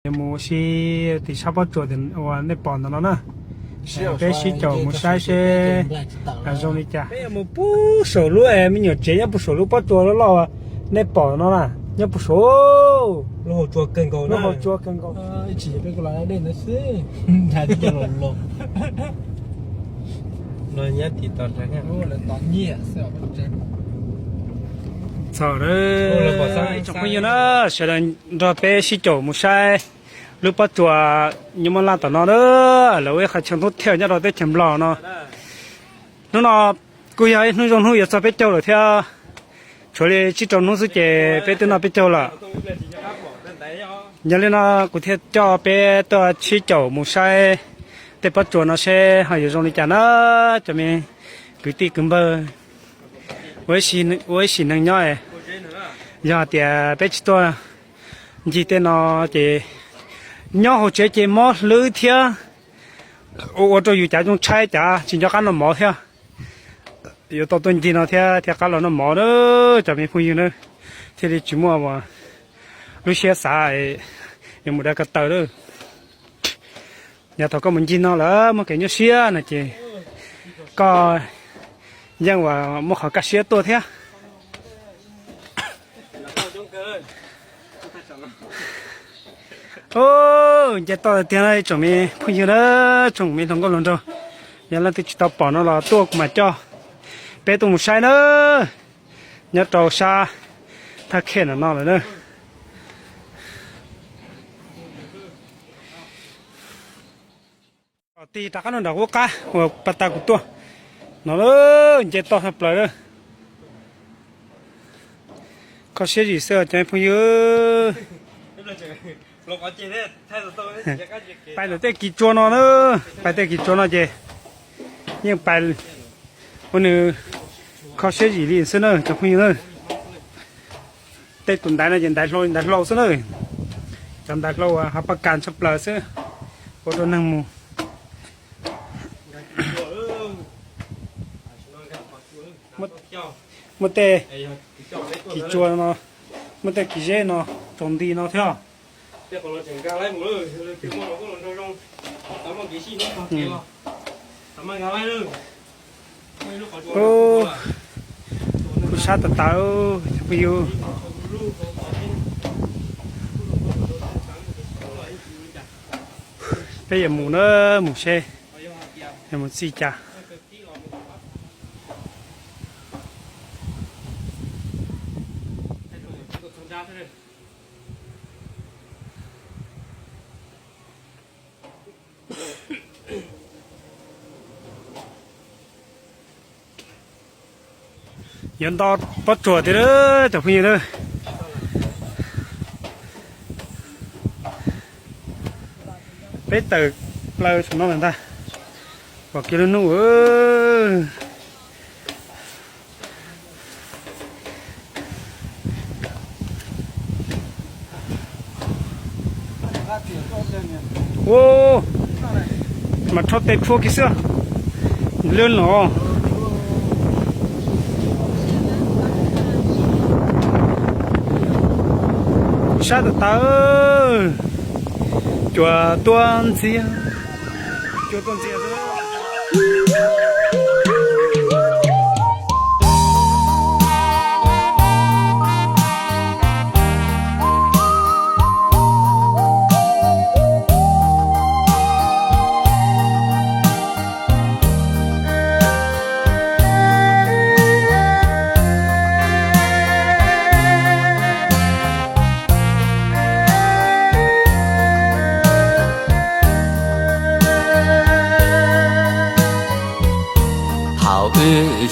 Yuav mus si tim sab pob tsuas uas nej pom ntawm no na. Peb sib caum mus saib seb zoo li cas. Peb yuav mus puag saum lub, me nyuam tsev nyob puag saum lub pob tsuas loj loj nej pom no na, nyob puag saum. Lub hauv tsua kawg nkaus. Txog, tsoom phooj ywg na, sawv daws nrog peb sib caum mus saib lub pob tsuas Nyuj Mob Laj tom no na, lawv ua ib qho chaw ntub thiaj nyob rau teb chaws Nplog no. Hnub no kuj yog ib hnub zoo hnub yuav txog peb caug lawm thiab. Tshuav li tsib rau hnub xwb ces peb twb noj peb caug lawm. Yog li no kuv thiaj coj peb tuaj sib caum mus saib tej pob tsuas no seb ho yuav zoo li cas na, cov me kwv tij kwv npawg, ua ib sim neej nyob. Yog tias peb tsis tuaj ncig tej no ces nyob hauv tsev ces mob hlwb thiab, ua rau yus cav zoo tshaib cav tsis nco qab noj mov thiab. Yuav tau tuaj ncig no thiab thiaj qab los noj mov na, cov me phooj ywg na, thiaj li tsis muaj lub siab xav yuav mus da ko taw lawm. Yog thaum koj mus ncig no lawm muaj kev nyuaj siab no ces koj yeej uas muaj qhov kaj siab tuaj thiab. Nce toj tiag na tsoom me phooj ywg na, tsoom me hluas nkauj hluas nraug, yog leej twg tsis tau pom no los tuaj kuv mam coj peb tuaj mus saib na, nyob rau sab thaj khej no no lawm na. Tig rov qab no nram qub qab uas pas tas kuv tuaj no, nce toj tshaj plaws lawm. Kho siab zim xwb cov phooj ywg. Pais ntawm tej kis tsua no na, pais tej kis tsua no ces yeej pais ua nws kho siab zim li xwb na cov phooj ywg na. Tej tus ntaiv no ces ntaiv hlau ntaiv hlau xwb na. Cov ntaiv hlau uas hav pas kas tshaj plaws xwb, ua rau neeg mus. Muaj tej kis tsua no, muaj tej kis zeb no, tsaus nti no thiab. Kuv sab tas tas, phooj ywg. Peb yuav mus na, mus seb yuav mus txij cas. Yuav nto pob tsuas tiag cov phooj ywg na. Peb tawm plaws saum no lawm ntag. Pom kiag lub hnub. Ua, mas rho tes phua kiag xwb. Lwj los. Kuv sab tas tas. Cua tuaj ntxiag. Cua tuaj ntxiag xwb. Thaum wb